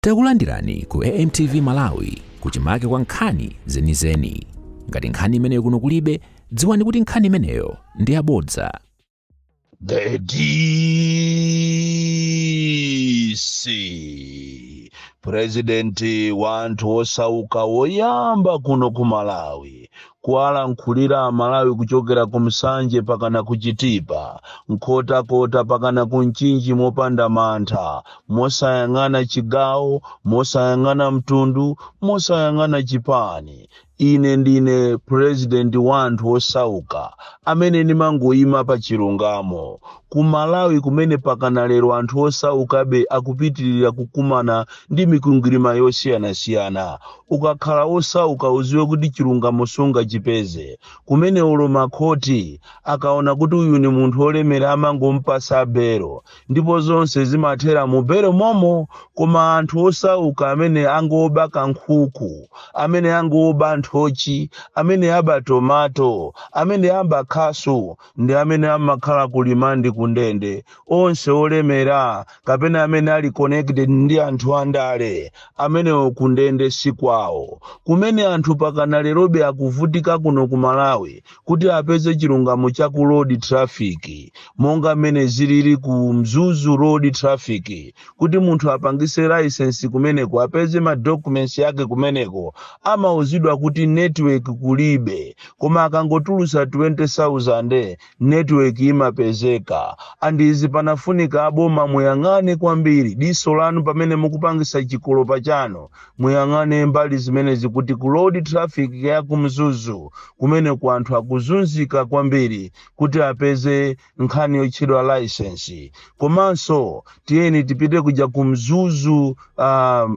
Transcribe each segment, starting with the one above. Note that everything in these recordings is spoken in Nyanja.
Takulandirani ku AMTV Malawi, kuchimake kwa nkhani zenizeni. Ngati nkhani imeneyo kuno kulibe, dziwani kuti nkhani imeneyo ndi yabodza. The DC, President wa anthu osauka woyamba kuno ku Malawi, kuwalankhulira Malawi kuchokera ku Msanje pakana ku Chitipa, Nkhotakota pakana ku Mchinji, mopanda mantha, mosayang'ana chigawo, mosayang'ana mtundu, mosayang'ana chipani. Ine ndine president wa anthu osauka amene ndimangoyima pa chilungamo. Ku Malawi kumene pakana lero anthu osaukabe akupitirira kukumana ndi mikwingwirima yosiyanasiyana. Ukakhala osauka, uziwe kuti chilungamo sungachipeze. Kumene ulo makhoti akaona kuti uyu ni munthu olemera, amangompasa belo ndipo zonse zimathera mu belo momo. Koma anthu osauka amene angoba kankhuku, amene angoba nthochi, amene aba tomato, amene aba khasu, ndi amene amakhala ku remand, kundende. Onse olemera kapena amene ali connected ndi anthu andale, amenewo kundende si kwawo. Kumene anthu pakana lerobe akuvutika kuno ku Malawi kuti apeze chilungamo cha ku road traffic, monga mmene zilili ku Mzuzu road traffic, kuti munthu apangise license kumeneko, apeze ma documents yake kumeneko, amauzidwa kuti network kulibe, koma akangotulusa 20,000 network imapezeka. And izi panafunika aboma muyang'ane kwambiri, diso lanu pamene mukupangisa chikolopa chanu, muyang'ane mbali zimenezi, kuti ku road traffic ya ku Mzuzu kumene ku anthu akuzunzika kwambiri kuti apeze nkhani yotchedwa license. Komanso tiyeni tipite kuja ku Mzuzu,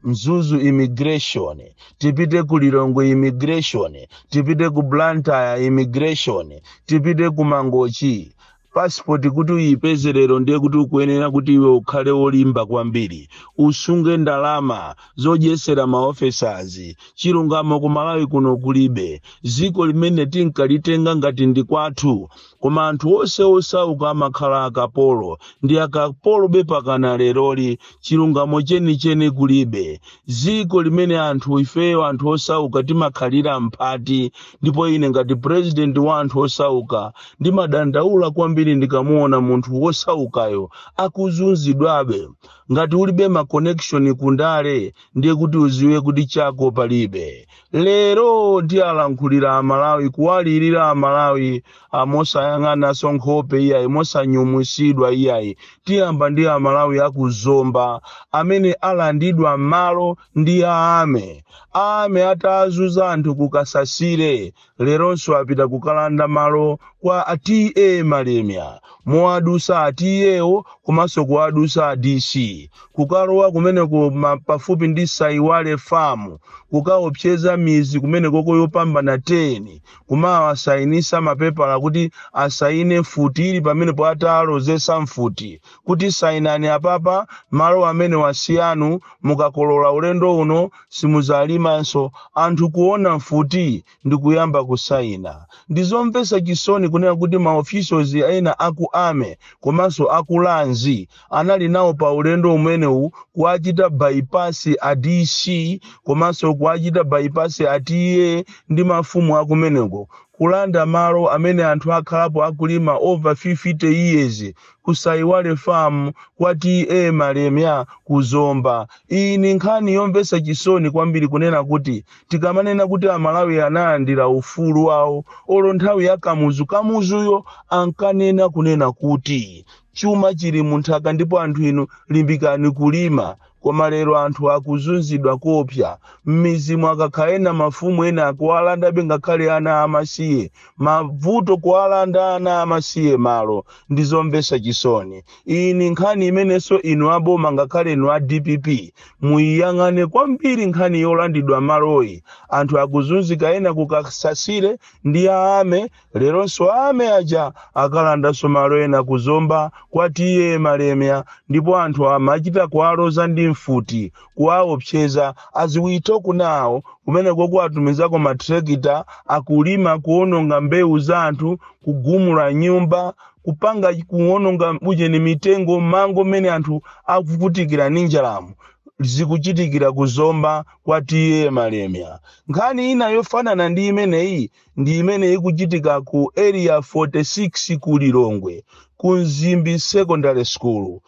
Mzuzu immigration, tipite ku Lilongwe immigration, tipite ku Blantyre immigration, tipite ku Mangochi. Passport kuti uyipeze lero, ndiye kuti ukuyenera kuti iwe ukhale wolimba kwambiri, usunge ndalama zodyesera ma officers. Chilungamo ku Malawi kuno kulibe. Ziko limene tinkalitenga ngati ndi kwathu, koma anthu onse osauka amakhala akapolo, ndi akapolo bepakana leroli. Chilungamo chenicheni kulibe. Ziko limene anthu ifeyo, anthu osauka, timakhalira mphati. Ndipo ine ngati president wa anthu osauka ndimadandaula kwambiri ndikamuona munthu wosaukayo akuzunzidwabe. Ngati ulibe ma connection kundale, ndiye kuti uziwe kuti chako palibe. Lero ndiyalankhulira Amalawi, kuwalirira Amalawi, mosayang'ananso nkhope iyayi, mosanyumwisidwa iyayi. Tiyamba ndi Amalawi akuzomba amene alandidwa malo ndi aame. Aame atazuza anthu kukasasire, leronso apita kukalanda malo kwa a T/A Malemia, mowadusa a T/Awo komanso kuwadusa a DC, kukalowa kumeneko pafupi ndi Saiwale Farm, kukaopseza mizi kumenekoko yopambana 10, kumawasayinisa mapepala kuti asayine mfuti ili pamenepo, atalozesa mfuti kuti sayinani apapa, malo amene wasiyanu, mukakolola ulendo uno simuzalimanso. Anthu kuona mfuti ndi kuyamba kusayina. Ndizomvetsa chisoni kunena kuti ma officials ena aku army komanso aku lands anali nawo pa ulendo umenewu, kuachita bypass a DC komanso kuachita bypass a TA ndi mafumu akumeneko, kulanda malo amene anthu akhalapo akulima over 50 years Kusaiwale Farm kwa T/A Malemia kuzomba. Iyi ni nkhani yomvetsa chisoni kwambiri, kunena kuti tikamanena kuti Amalawi analandira ufulu wawo, olo nthawi ya Kamuzu, Kamuzuyo ankanena kunena kuti chuma chili munthaka ndipo anthu inu limbikani kulima. Koma lero anthu akuzunzidwa kopsa m'mizimu, akakhala ena mafumu ena akuwalandabe ngakhale ana amasiye, mavuto kuwalanda ana amasiye malo. Ndizomvetsa chisoni. Iyi ni nkhani imenenso inu aboma, ngakhale inu a DPP, muyiyang'ane kwambiri nkhani yolandidwa maloyi. Anthu akuzunzika ena kukasasire ndi aame. Leronso army aja akalandanso malo ena kuzomba kwa T/A Malemia, ndipo anthu amachita kuwaloza ndi mfuti, kuwaopseza aziwito kunawo kumeneko, kuwatumizako matrekita akulima, kuononga mbewu za anthu, kugumula nyumba, kupanga kuononga ujeni mitengo mango mmene anthu akuvutikira ndi njalamu. Zikuchitikira kuzomba kwa T/A Malemia. Nkhani ina yofanana ndi imeneyi ndi imene ikuchitika ku Area 46 ku Lilongwe, ku Mzimbi Secondary School,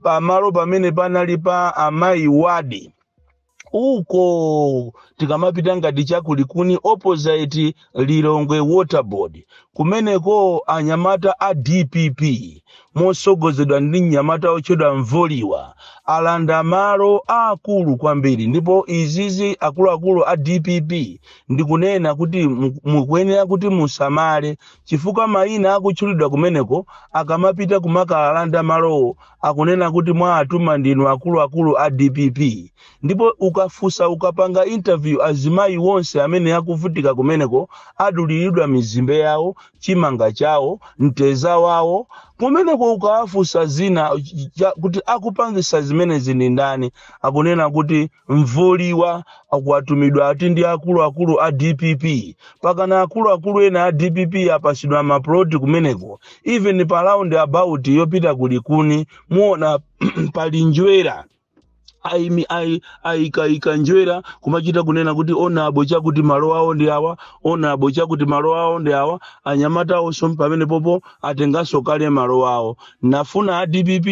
pamalo pamene panali pa amayi Wadi uko, tikamapita ngati chakulikuni, opposite Lilongwe Water Board. Kumeneko anyamata a DPP mosogozedwa ndi mnyamata otchedwa Mvoliwa alanda malo akulu kwambiri. Ndipo izizi, akuluakulu a DPP, ndikunena kuti mukuyenera kuti musamale, chifukwa mayina akutchulidwa kumeneko akamapita kumakalanda malowo akunena kuti mwatuma ndinu akuluakulu a DPP. Ndipo ukafusa, ukapanga interview azimayi wonse amene akuvutika kumeneko, aduliridwa mizimbe yawo, chimanga chawo, mteza wawo kumeneko. Ukawafusa zina kuti akupangisa zimenezi ndi ndani, akunena kuti Mvoliwa akuwatumidwa ati ndi akuluakulu a DPP. Pakana akuluakulu ena a DPP apasidwa maploti kumeneko. Even pa round about yopita kulikuni muona pali njwera, aimi ayikayika njwera, kumachita kunena kuti onabo chakuti malo awo ndi awa, onabo chakuti malo awo ndi awa. Anyamata awonso pamene popo atenganso kale malo awo. Nafuna a DPP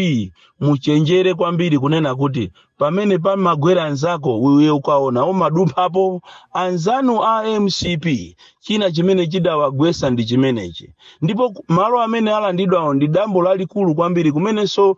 muchenjere kwambiri kunena kuti pamene pamagwera anzako iwe ukaona umadumphapo. Anzanu a MCP china chimene chidawagwesa ndi chimenechi. Ndipo malo amene alandidwawo ndi dambo lalikulu kwambiri, kumenenso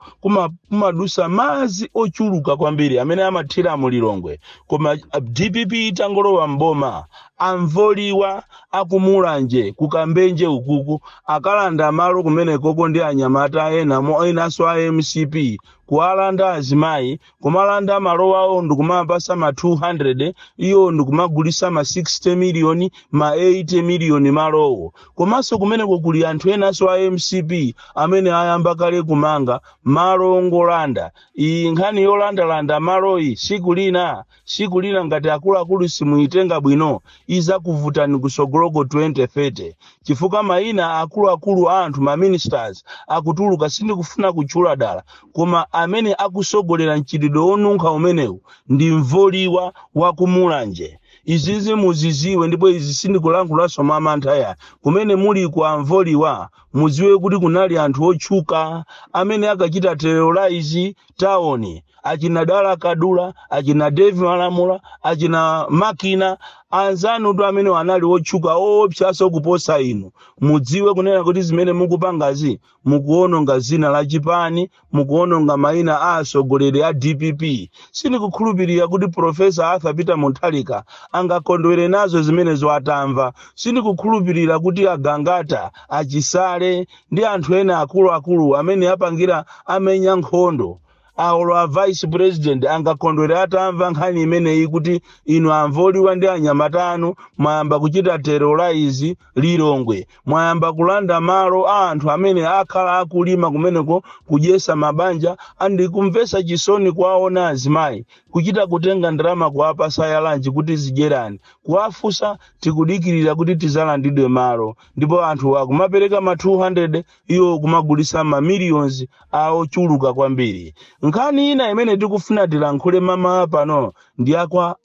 kumadusa madzi ochuluka kwambiri amene amathira mu Lilongwe. Koma DPP itangolowa mboma, amvoliwa akumulanje kukambenje ukuku akalanda malo kumenekoko ndi anyamata ena enanso a MCP, kuwalanda azimayi, kumalanda malo awo ndikumapasa ma 200, iyo ndikumagulisa ma 60 miliyoni, ma 80 miliyoni malowo. Komanso kumeneko kuli anthu enanso a MCP amene ayamba kale kumanga malo ongolanda. Iyi nkhani yolandalanda maloyi, siku lina, siku lina, ngati akuluakulu simuyitenga bwino, izakuvutani kusogoloko 2030, chifukwa mayina akuluakulu a anthu, ma ministers, akutuluka. Sindikufuna kutchula dala, koma amene akusogolera mchitidwe wonunkha umenewu ndi Mvoliwa wakumulanje. Izizi muziziwe, ndipo izi sindikulankhulaso mwa mantha ya. Kumene muli ku amvoliwa, muziwe kuti kunali anthu otchuka amene akachita terrorize town, achina Dala Kadula, achina Dave Malamula, achina Makina, anzanu tu amene anali otchuka oopsaso kuposa inu. Mudziwe kunena kuti zimene mukupangazi, mukuononga zina la chipani, mukuononga mayina a atsogoleri a DPP. Sindikukhulupirira kuti Professor Arthur Peter Mutharika angakondwere nazo zimenezo atamva. Sindikukhulupirira kuti agangata, achisale ndi anthu ena akuluakulu amene apangira amenya nkhondo aolo a vice president angakondwere atamva nkhani imeneyi, kuti inu amvoliwa ndi anyamata anu mwayamba kuchita terrorize Lilongwe, mwayamba kulanda malo a anthu amene akhala akulima kumeneko kudyesa mabanja. Andikumvesa chisoni kuwaona azimayi kuchita kutenga ndalama kuwapasa ya lunch kuti zidyerani, kuwafusa, tikudikirira kuti tizalandidwe malo. Ndipo anthu akumapereka ma 200, iwo kumagulisa ma millions aochuluka kwambiri. Nkhani ina imene tikufuna tilankhule mama pano ndi yaku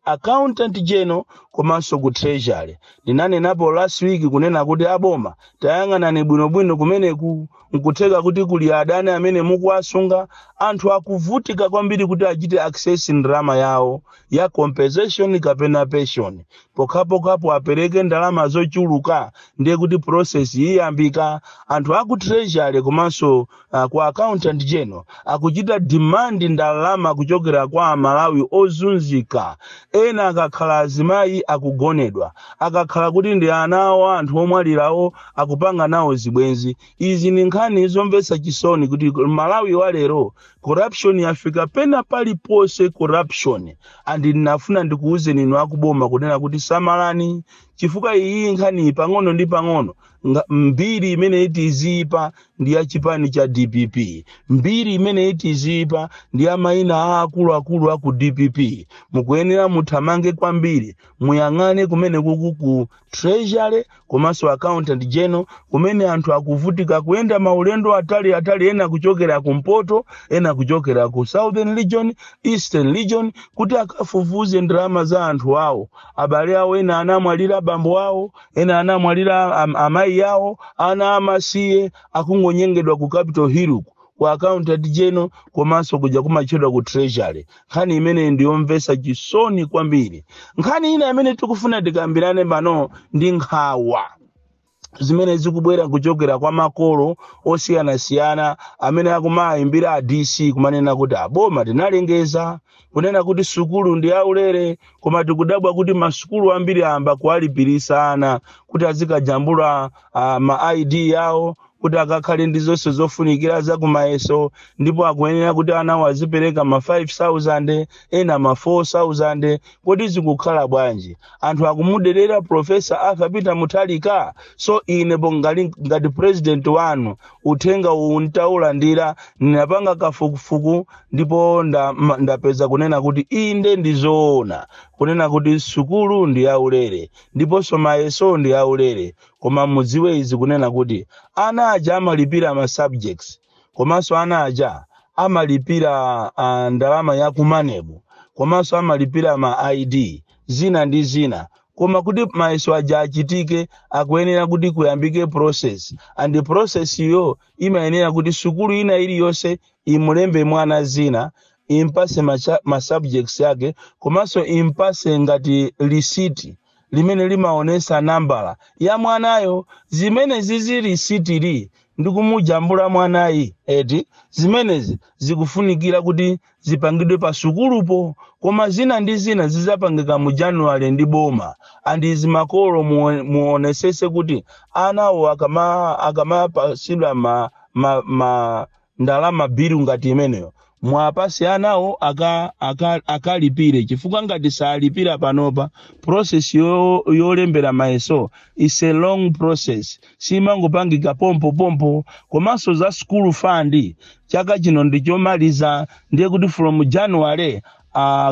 Accountant General komanso ku Treasury. Ndinanenapo last week kunena kuti aboma, tayang'anani bwinobwino kumeneku. Nkutheka kuti kuli adani amene mukuwasunga. Anthu akuvutika kwambiri kuti achite access ndalama yawo ya compensation kapena pension. Pokhapokhapo apereke ndalama zochuluka, ndiye kuti process iyambika. Anthu aku Treasury komanso ku Accountant General akuchita demand ndalama kuchokera kwa Amalawi ozunzika. Ena akakhala azimayi akugonedwa, akakhala kuti ndi ana awo anthu omwalirawo akupanga nawo zibwenzi. Izi ni nkhani zomvetsa chisoni kuti Malawi wa lero corruption yafika pena paliponse, corruption. And ndinafuna ndikuwuzeni inu akuboma kunena kuti samalani. Chifukwa iyi nkhani pang'ono ndi pang'ono, mbiri imene itizipa ndi ya chipani cha DPP, mbiri imene itizipa ndi ya mayina aakuluakulu aku DPP. Mukuyenera muthamange kwambiri, muyang'ane kumene kuku ku Treasury komanso Accountant General, kumene anthu akuvutika kuyenda maulendo atali atali, ena kuchokera kumpoto, ena kuchokera ku Southern Region, Eastern Region, kuti akafufuze ndalama za anthu awo, abale awo. Ena anamwalira abambo awo, ena anamwalira amayi awo, ana amasiye akungonyengedwa ku Capitol Hill, ku Accountant General komanso kuja kumatchedwa ku Treasury. Nkhani imene ndiyomvetsa chisoni kwambiri. Nkhani ina imene tikufuna tikambirane pano ndi nkhawa zimene zikubwera kuchokera kwa makolo osiyanasiyana amene akumayimbira a DC kumanena kuti aboma tinalengeza kunena kuti sukulu ndi aulere, koma tikudabwa kuti masukulu ambiri ayamba kuwalipirisa ana kuti azikajambula ma ID yawo, kuti akakhale ndi zonse zofunikira za kumayeso, ndipo akuyenera kuti anawo azipereka ma 5000, ena ma 4000. Kodi zikukhala bwanji? Anthu akumuderera Professor Arthur Peter Mutharika. So ine ngati president wanu, uthenga uwu ntaulandira, ndinapanga kafukufuku ndipo ndapeza kunena kuti inde, ndizoona kunena kuti sukulu ndi yaulere ndiponso mayeso ndi yaulere. Koma mudziwe izi, kunena kuti ana aja amalipira ma subjects, komanso ana aja amalipira ndalama ya ku MANEB, komanso amalipira ma ID, zina ndi zina. Koma kuti mayeso aja achitike, akuyenera kuti kuyambike process, and process iyo imayenera kuti sukulu ina iliyonse imulembe mwana zina, impase ma subjects yake, komanso impase ngati lisiti limene limaonesa nambala ya mwanayo. Zimene zizi lisitili ndi kumujambula mwanayi eti, zimenezi zikufunikira kuti zipangidwe pa sukulupo. Koma zina ndi zina zizapangika mu January ndi boma. And izi makolo muonesese kuti anawo akamapasidwa ma ndalama, bill ngati imeneyo, mwapasi anawo akalipire chifukwa ngati salipira panopa, process yolembera mayeso is a long process, simangopangika pompo pompo. Komanso za school fund, chaka chino ndichomaliza, ndiye kuti from January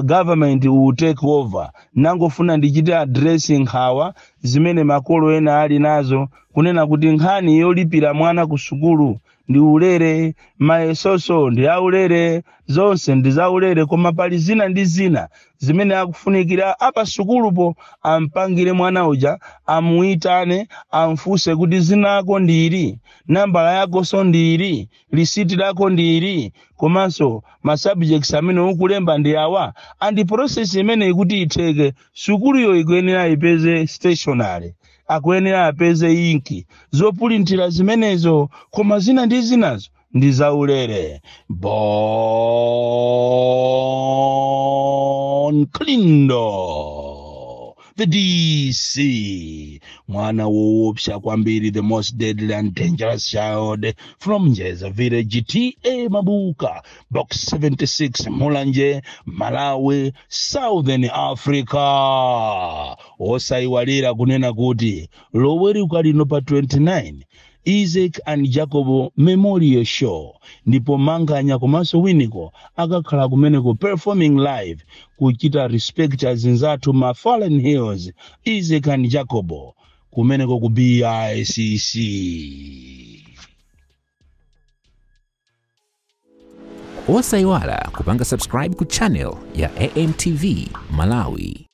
government will take over. Nangofuna ndichite address nkhawa zimene makolo ena ali nazo, kunena kuti nkhani yolipira mwana ku sukulu ndi ulere, mayesoso ndi aulere, zonse ndi zaulere, koma pali zina ndi zina zimene akufunikira apa sukulupo ampangire mwana uja, amuyitane, amfunse kuti zinako ndili, nambala yakonso ndili, lisiti lako ndili, komanso ma subjects amene ukulemba ndi awa. And process imene ikuti itheke, sukuluyo ikuyenera ipeze stationery, akuyenera apeze inki, zopulintira zimenezo, koma zina ndi zinazo ndi zaulere. Bon Kalindo, the DC, mwana woopsa kwambiri, the most deadly and dangerous child from Njeza Village, TA Mabuka, Box 76, Mulanje, Malawi, Southern Africa. Osayiwalira kunena kuti Loweruka lino pa 29, Isaac and Jacob Memorial Show, ndipo Manganya komanso Winiko akakhala kumeneko performing live, kuchita respect azinzathu ma fallen heroes Isaac and Jacob kumeneko ku BICC. Osayiwala kupanga subscribe ku channel ya AMTV Malawi.